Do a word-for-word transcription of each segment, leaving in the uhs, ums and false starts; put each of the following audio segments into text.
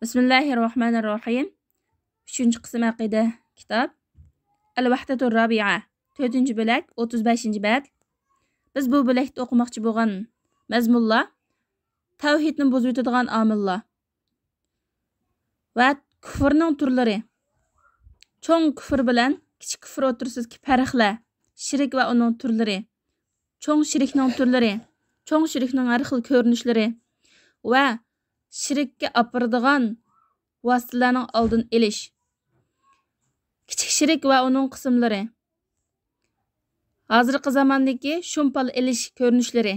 بىسمىللاھىررەھمانىررەھىم. ئۈچىنچى قىسىم ئەقىدە كىتاب. ئەل ۋەھدەتۇر رابىئە. تۆتىنچى بۆلەك، ئوتتۇز بەشىنچى بەت. بىز بۇ بۆلەكتە ئوقۇماقچى بولغان مەزمۇنلار، تەۋھىدنى بۇزۇۋېتىدىغان ئامىللار ۋە كۇفرنىڭ تۈرلىرى. چوڭ كۇفر بىلەن كىچىك كۇفر ئوتتۇرىسىدىكى پەرقلەر، شىرك ۋە ئۇنىڭ تۈرلىرى، چوڭ شىركنىڭ تۈرلىرى، چوڭ شىركنىڭ ھەر خىل كۆرۈنۈشلىرى ۋە شىرككە ئاپىرىدىغان ۋاسىتىلەرنىڭ ئالدىنى ئېلىش، كىچىك شىرك ۋە ئۇنىڭ قىسىملىرى، ھازىرقى زاماندىكى شۇمپال ئېلىش كۆرۈنۈشلىرى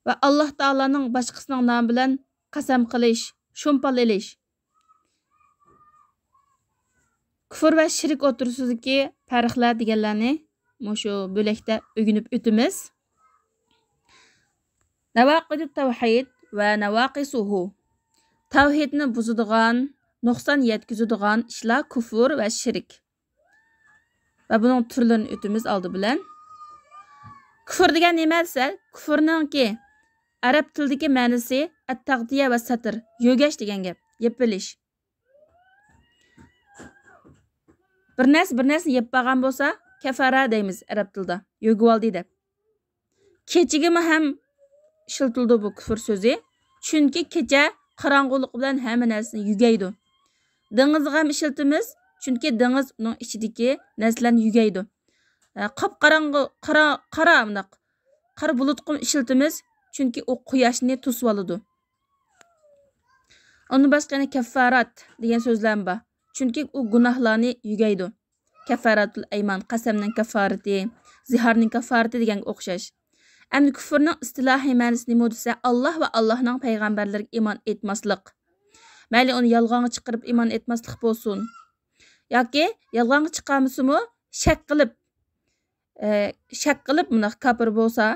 ۋە ئاللاھ تائالانىڭ باشقىسىنىڭ نامى بىلەن قەسەم قىلىش، شۇمپال ئېلىش، كۇفر ۋە شىرك ئوتتۇرىسىدىكى پەرقلەر دېگەنلەرنى مۇشۇ بۆلەكتە ئۆگىنىپ ئۆتىمىز. نەۋاقىدۇت تەۋھىد ۋە نەۋاقىسۇھۇ. تەۋھىدنى بۇزىدىغان، نۇقسان يەتكۈزىدىغان ئىشلار كۇفر ۋە شىرك. ۋە بۇنىڭ تۈرلىرىنى ئۆتىمىز ئالدى بىلەن. كۇفر دېگەن نېمە دېسە، كۇفرنىڭكى ئەرەب تىلىدىكى مەنىسى ئەتتەغتىيە ۋە سەتر، يۆگەش دېگەن گەپ، يېپىلىش. بىر نەرسە بىر نەرسىنى يېپىپ بولغان بولسا، كەففارە دەيمىز ئەرەب تىلىدا، يۆگىۋالدى دەپ. كېچىگىمۇ ھەم ئىشلىتىلىدۇ بۇ كۇفر سۆزى. چۈنكى كېچە قاراڭغۇلۇقى بىلەن ھەممە نەرسىنى يۆگەيدۇ. دېڭىزغا ھەم ئىشلىتىمىز، چۈنكى دېڭىز ئۇنىڭ ئىچىدىكى نەرسىلەرنى يۆگەيدۇ. ئە، قاپقاراڭغۇ، قارا، قارا مۇنداق. قارا بۇلۇتقىمۇ ئىشلىتىمىز، چۈنكى ئۇ قۇياشنى توسۇۋالىدۇ. ئۇندىن باشقا يەنە كەففارات دېگەن سۆزلەرمۇ بار. چۈنكى ئۇ گۇناھلارنى يۆگەيدۇ. كەففاراتۇل ئەيمان، قەسەمنىڭ كەففارىتى، زىھارنىڭ كەففارىتى دېگەنگە ئوخشاش. ئەمدى كۇفرنىڭ ئىستىلاھىي مەنىسى نېمە دېسە، ئاللاھ ۋە ئاللاھنىڭ پەيغەمبەرلىرىگە ئىمان ئېيتماسلىق. مەيلى ئۇنى يالغانغا چىقىرىپ ئىمان ئېيتماسلىق بولسۇن. ياكى يالغانغا چىقارمىسىمۇ شەك قىلىپ، ئە، شەك قىلىپ مۇنداق كاپىر بولسا،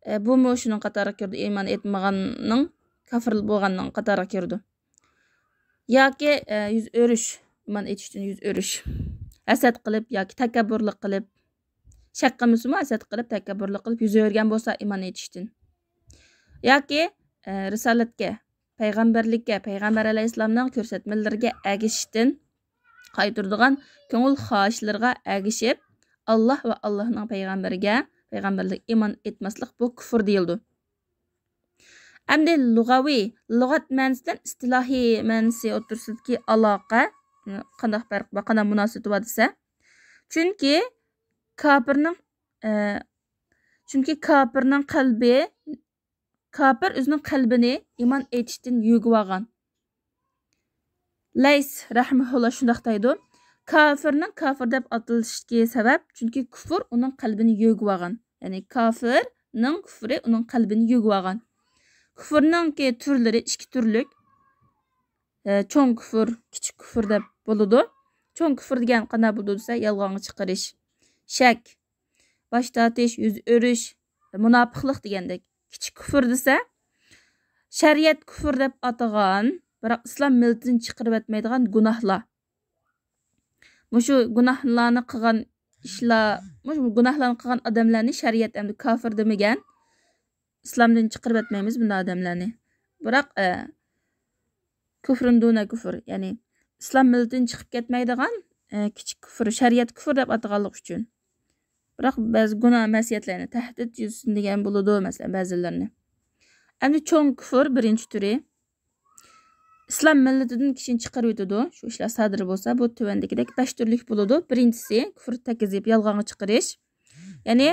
ئە، بۇمۇ شۇنىڭ قاتارىغا كىرىدۇ، ئىمان ئېيتمىغاننىڭ، كاپىر بولغاننىڭ قاتارىغا كىرىدۇ. ياكى، ئە، يۈز ئۆرۈش، ئىمان ئېيتىشتىن يۈز ئۆرۈش. ھەسەت قىلىپ ياكى تەكەببۇرلۇق قىلىپ، شەك قىلمىسىمۇ ھەسەت قىلىپ، تەكەببۇرلۇق قىلىپ يۈز ئۆرگەن بولسا ئىمان ئېيتىشتىن. ياكى، ئە، رىسالەتكە، پەيغەمبەرلىككە، پەيغەمبەر ئەلەيھىسسالامنىڭ كۆرسەتمىلىرىگە ئەگىشىشتىن قايتۇرىدىغان كۆڭۈل خاھىشلىرىغا ئەگىشىپ، ئاللاھ ۋە ئاللاھنىڭ پەيغەمبىرىگە، پەيغەمبەرلىككە ئىمان ئېيتماسلىق، بۇ كۇفر دېيىلىدۇ. ئەمدى لۇغەۋى، لۇغەت مەنىسى بىلەن ئىستىلاھىي مەنىسى ئوتتۇرىسىدىكى ئالاقە، قانداق پەرق بار، قانداق مۇناسىۋىتى بار دېسە، چۈنكى كاپىرنىڭ، ئە، چۈنكى كاپىرنىڭ قەلبى، كاپىر ئۆزىنىڭ قەلبىنى ئىمان ئېيتىشتىن يۆگىۋالغان. لەيس رەھمەھۇللا شۇنداق دەيدۇ، كاپىرنىڭ كاپىر دەپ ئاتىلىشىدىكى سەۋەب، چۈنكى كۇفر ئۇنىڭ قەلبىنى يۆگىۋالغان. يەنى كاپىرنىڭ كۇفرى ئۇنىڭ قەلبىنى يۆگىۋالغان. كۇفرنىڭكى تۈرلىرى ئىككى تۈرلۈك. ئە، چوڭ كۇفر، كىچىك كۇفر دەپ بولىدۇ. چوڭ كۇفر دېگەن قانداق بولىدۇ دېسە، يالغانغا چىقىرىش، شەك، باش تارتىش، يۈز ئۆرۈش، مۇناپىقلىق دېگەندەك. كىچىك كۇفر دېسە، شەرىئەت كۇفر دەپ ئاتىغان، بىراق ئىسلام مىللىتىدىن چىقىرىۋەتمەيدىغان گۇناھلار. مۇشۇ گۇناھلارنى قىلغان ئىشلار، مۇشۇ گۇناھلارنى قىلغان ئادەملەرنى شەرىئەت ئەمدى كاپىر دېمىگەن. ئىسلامدىن چىقىرىۋەتمەيمىز بۇنداق ئادەملەرنى. بىراق، ئە، كۇفرۇن دۇنە كۇفر، يەنى ئىسلام مىللىتىدىن چىقىپ كەتمەيدىغان، ئە، كىچىك كۇفر، شەرىئەت كۇفر دەپ ئاتىغانلىقى ئۈچۈن. بىراق بەزى گۇناھ مەسىيەتلەرنى تەھدىت يۈزىسىدىن دېگەن بولىدۇ، مەسىلەن، بەزىلىرىنى. ئەمدى چوڭ كۇفر بىرىنچى تۈرى. ئىسلام مىللىتىدىن كىشىنى چىقىرىۋېتىدۇ. شۇ ئىشلار سادىر بولسا، بۇ تۆۋەندىكىدەك بەش تۈرلۈك بولىدۇ. بىرىنچىسى، كۇفر تەكزىب، يالغانغا چىقىرىش. يەنى،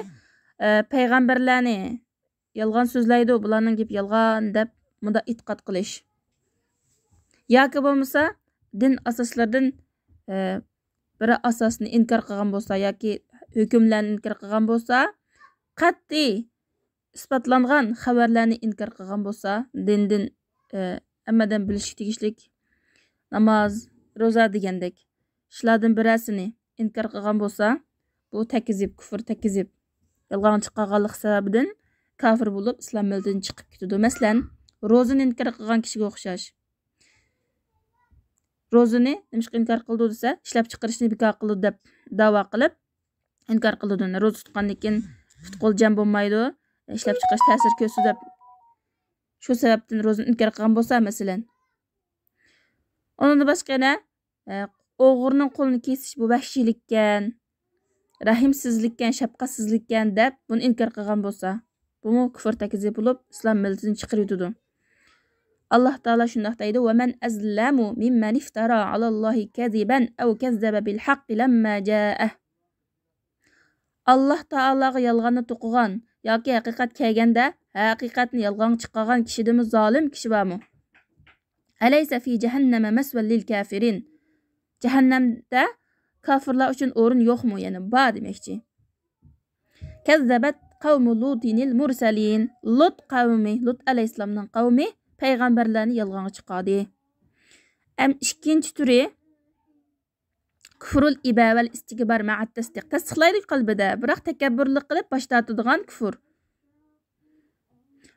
ئە، پەيغەمبەرلەرنى يالغان سۆزلەيدۇ، بۇلارنىڭ گېپى يالغان دەپ مۇنداق ئېتىقاد قىلىش. ياكى بولمىسا دىن ئاساسلىرىدىن، ئە، بىر ئاساسنى ئىنكار قىلغان بولسا ياكى ھۆكۈملەرنى ئىنكار قىلغان بولسا، قەتئىي ئىسپاتلانغان خەۋەرلەرنى ئىنكار قىلغان بولسا، دىندىن، ئە، ھەممە ئادەم بىلىشكە تېگىشلىك ناماز، روزا دېگەندەك ئىشلاردىن بىرەرسىنى ئىنكار قىلغان بولسا، بۇ تەكزىب، كۇفر تەكزىب، يالغانغا چىقارغانلىق سەۋەبىدىن كاپىر بولۇپ، ئىسلام مىللىتىدىن چىقىپ كېتىدۇ. مەسىلەن، روزىنى ئىنكار قىلغان كىشىگە ئوخشاش. روزىنى نېمىشقا ئىنكار قىلىدۇ دېسە، ئىشلەپ چىقىرىشنى بىكار قىلىدۇ دەپ داۋا قىلىپ، ئىنكار قىلىدۇ. روزا تۇتقاندىن كېيىن پۇت-قول جەم بولمايدۇ، ئىشلەپ چىقىرىش تەسىر كۆرسىتىدۇ دەپ، شۇ سەۋەبتىن روزىنى ئىنكار قىلغان بولسا، مەسىلەن، ئۇنىڭدىن باشقا يەنە، ئە، ئوغرىنىڭ قولىنى كېسىش بۇ ۋەھشىيلىككەن، رەھىمسىزلىككەن، شەپقەتسىزلىككەن دەپ بۇنى ئىنكار قىلغان بولسا، بۇمۇ كۇفر تەكلىپى بولۇپ، ئىسلام مىللىتىدىن چىقىرىۋېتىدۇ. ئاللاھ تائالا شۇنداق دەيدۇ، ومن أظلم ممن افترى على الله كذبا أو كذب بالحق لما جاءه. ئاللاھ تائالاغا يالغاننى توقۇغان ياكى ھەقىقەت كەلگەندە ھەقىقەتنى يالغانغا چىقارغان كىشىدىنمۇ زالىم كىشى بارمۇ؟ أليس في جهنم مثوى للكافرين. جەھەننەمدە كافىرلار ئۈچۈن ئورۇن يوقمۇ؟ يەنى بار دېمەكچى. كذبت قوم لوط المرسلين. لوط قەۋمى، لوط ئەلەيھىسسالامنىڭ قەۋمى پەيغەمبەرلەرنى يالغانغا چىقاردى. ئەم ئىككىنچى تۈرى كۇفرۇل ئىبە ۋەل ئىستىكبار مەئەت تەستىق. تەستىقلايدۇ قەلبىدە، بىراق تەكەببۇرلۇق قىلىپ باش تارتىدىغان كۇفر.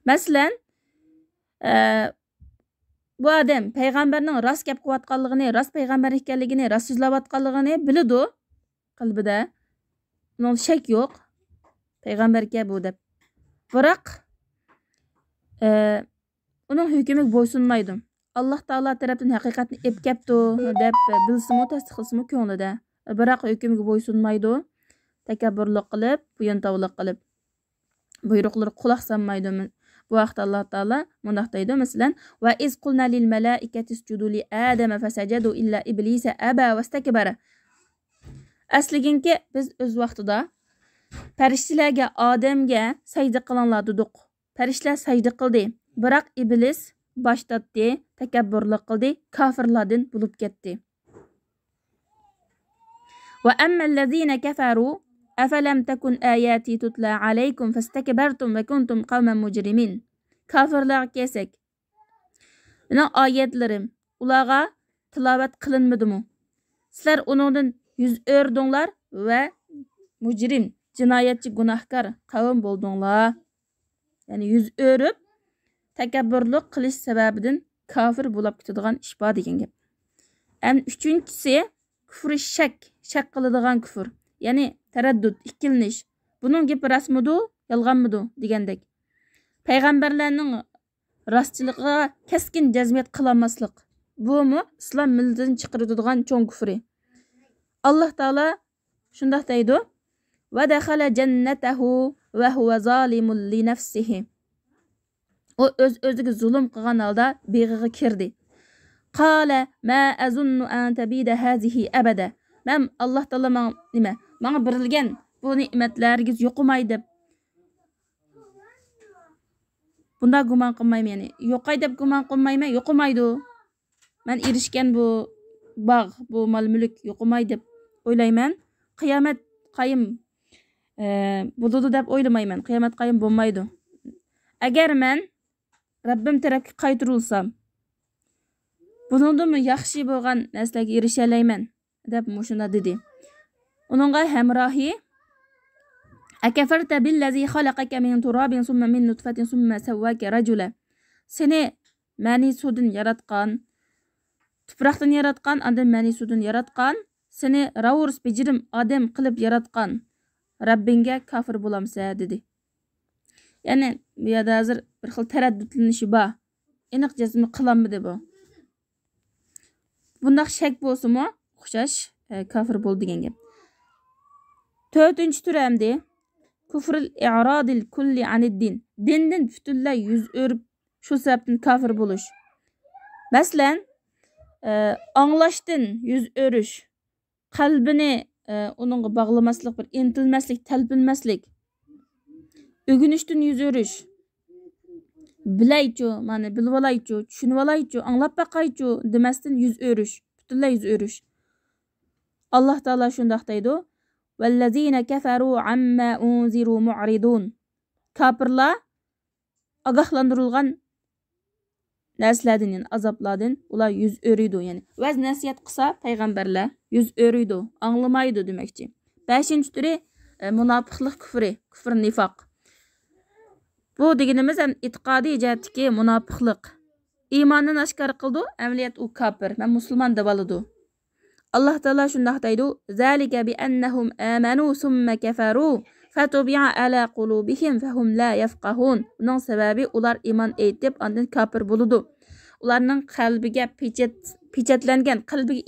مەسىلەن، ئە، بۇ ئادەم پەيغەمبەرنىڭ راست گەپ قىلىۋاتقانلىقىنى، راست پەيغەمبەر ئىكەنلىكىنى، راست سۆزلەۋاتقانلىقىنى بىلىدۇ قەلبىدە. ئۇنىڭدا شەك يوق. پەيغەمبەركەن بۇ دەپ. بىراق، ئە، ئۇنىڭ ھۆكمىگە بويسۇنمايدۇ. ئاللاھ تائالا تەرەپتىن ھەقىقەتنى ئېلىپ كەپتۇ دەپ بىلسىمۇ، تەستىقلىسىمۇ كۆڭلىدە. بىراق ھۆكمىگە بويسۇنمايدۇ. تەكەببۇرلۇق قىلىپ، بويۇنتاۋلىق قىلىپ، بۇيرۇقلىرىغا قۇلاق سالمايدۇ. بۇ ھەقتە ئاللاھ تائالا مۇنداق دەيدۇ، مەسىلەن، وإذ قلنا للملائكة اسجدوا لآدم فسجدوا إلا إبليس أبى واستكبر. ئەسلىگىنكى، بىز ئۆز ۋاقتىدا پەرىشتىلەرگە، ئادەمگە سەجدە قىلىڭلار دېدۇق. پەرىشتىلەر سەجدە قىلدى، بىراق ئىبلىس باش تارتتى، تەكەببۇرلۇق قىلدى، كافىرلاردىن بولۇپ كەتتى. وأما الذين كفروا أفلم تكن آياتي تتلى عليكم فاستكبرتم وكنتم قوما مجرمين. كافىرلارغا كەلسەك، مېنىڭ ئايەتلىرىم ئۇلارغا تىلاۋەت قىلىنمىدىمۇ؟ سىلەر ئۇنىڭدىن يۈز ئۆرۈدۈڭلار ۋە مۇجرىم، جىنايەتچى، گۇناھكار قەۋم بولدۇڭلار. يەنى يۈز ئۆرۈپ، تەكەببۇرلۇق قىلىش سەۋەبىدىن كافىر بولاپ كېتىدىغان ئىش بار دېگەن گەپ. ئەمدى ئۈچىنچىسى، كۇفرى شەك، شەك قىلىدىغان كۇفر. يەنى تەرەددۇت، ئىككىلىنىش. بۇنىڭ گېپى راستمىدۇ، يالغانمىدۇ دېگەندەك. پەيغەمبەرلەرنىڭ راستچىلىقىغا كەسكىن جەزمىيەت قىلالماسلىق. بۇمۇ ئىسلام مىللىتىدىن چىقىرىۋېتىدىغان چوڭ كۇفرى. ئاللاھ تائالا شۇنداق دەيدۇ، ودخل جنته وهو ظالم لنفسه. ئۇ ئۆز-ئۆزىگە زۇلۇم قىلغان ھالدا بېغىغا كىردى. قال ما أظن أن تبيد هذه أبدا. مەن، ئاللاھ تائالا ماڭا، نېمە، ماڭا بېرىلگەن بۇ نېمەتلەر ھەرگىز يوقىماي دەپ، بۇنداق گۇمان قىلمايمەن، يەنى يوقاي دەپ گۇمان قىلمايمەن، يوقىمايدۇ. مەن ئېرىشكەن بۇ باغ، بۇ مال-مۈلۈك يوقىماي دەپ ئويلايمەن. قىيامەت قايىم، ئە، بولىدۇ دەپ ئويلىمايمەن. قىيامەت قايىم بولمايدۇ. ئەگەر مەن رەببىم تەرەپكە قايتۇرۇلسام، بۇنىڭدىنمۇ ياخشى بولغان نەرسىلەرگە ئېرىشەلەيمەن، دەپ مۇشۇنداق دېدى. ئۇنىڭغا ھەمراھى، أكفرت بالذي خلقك من تراب ثم من نطفة ثم سواك رجلا. سېنى مەنى سۇدىن ياراتقان، تۇپراقتىن ياراتقان، ئاندىن مەنى سۇدىن ياراتقان، سېنى راۋۇرۇس بېجىرىم ئادەم قىلىپ ياراتقان رەببىڭگە كافىر بولامسەن؟ دېدى. يەنى بۇ يەردە ھازىر بىر خىل تەرەددۇتلىنىشى بار. ئېنىق جەزمنى قىلالمىدى بۇ. بۇنداق شەك بولسىمۇ ئوخشاش، ئە، كافىر بولدى دېگەن گەپ. تۆتىنچى تۈرى ئەمدى كفر الإعراض الكلي عن الدين. دىندىن پۈتۈنلەي يۈز ئۆرۈپ، شۇ سەۋەبتىن كافىر بولۇش. مەسىلەن، ئە، ئاڭلاشتىن يۈز ئۆرۈش، قەلبىنى، ئە، ئۇنىڭغا باغلىماسلىق، بىر ئىنتىلمەسلىك، تەلپۈنمەسلىك، ئۆگىنىشتىن يۈز ئۆرۈش، بىلەيچۇ، مانا بىلىۋالايچۇ، چۈشىنىۋالايچۇ، ئاڭلاپ باقايچۇ دېمەستىن يۈز ئۆرۈش، پۈتۈنلەي يۈز ئۆرۈش. ئاللاھ تائالا شۇنداق دەيدۇ، والذين كفروا عما أنذروا معرضون. كاپىرلار ئاگاھلاندۇرۇلغان نەرسىلەردىن، يەنى ئازابلاردىن ئۇلار يۈز ئۆرۈيدۇ، يەنى ۋەز نەسىھەت قىلسا پەيغەمبەرلەر يۈز ئۆرۈيدۇ، ئاڭلىمايدۇ دېمەكچى. بەشىنچى تۈرى، ئە، مۇناپىقلىق كۈفرى، كۈفر نىفاق. بۇ دېگىنىمىز ھەم ئېتىقادىي جەھەتتىكى مۇناپىقلىق. ئىمانىنى ئاشكارا قىلىدۇ، ئەمەلىيەت ئۇ كاپىر، مەن مۇسۇلمان دەۋالىدۇ. ئاللاھ تائالا شۇنداق دەيدۇ، ذلك بأنهم آمنوا ثم كفروا فتبع على قلوبهم فهم لا يفقهون. بۇنىڭ سەۋەبى ئۇلار ئىمان ئېيتىپ، ئاندىن كاپىر بولىدۇ. ئۇلارنىڭ قەلبىگە پېچەت پېچەتلەنگەن قەلبىگە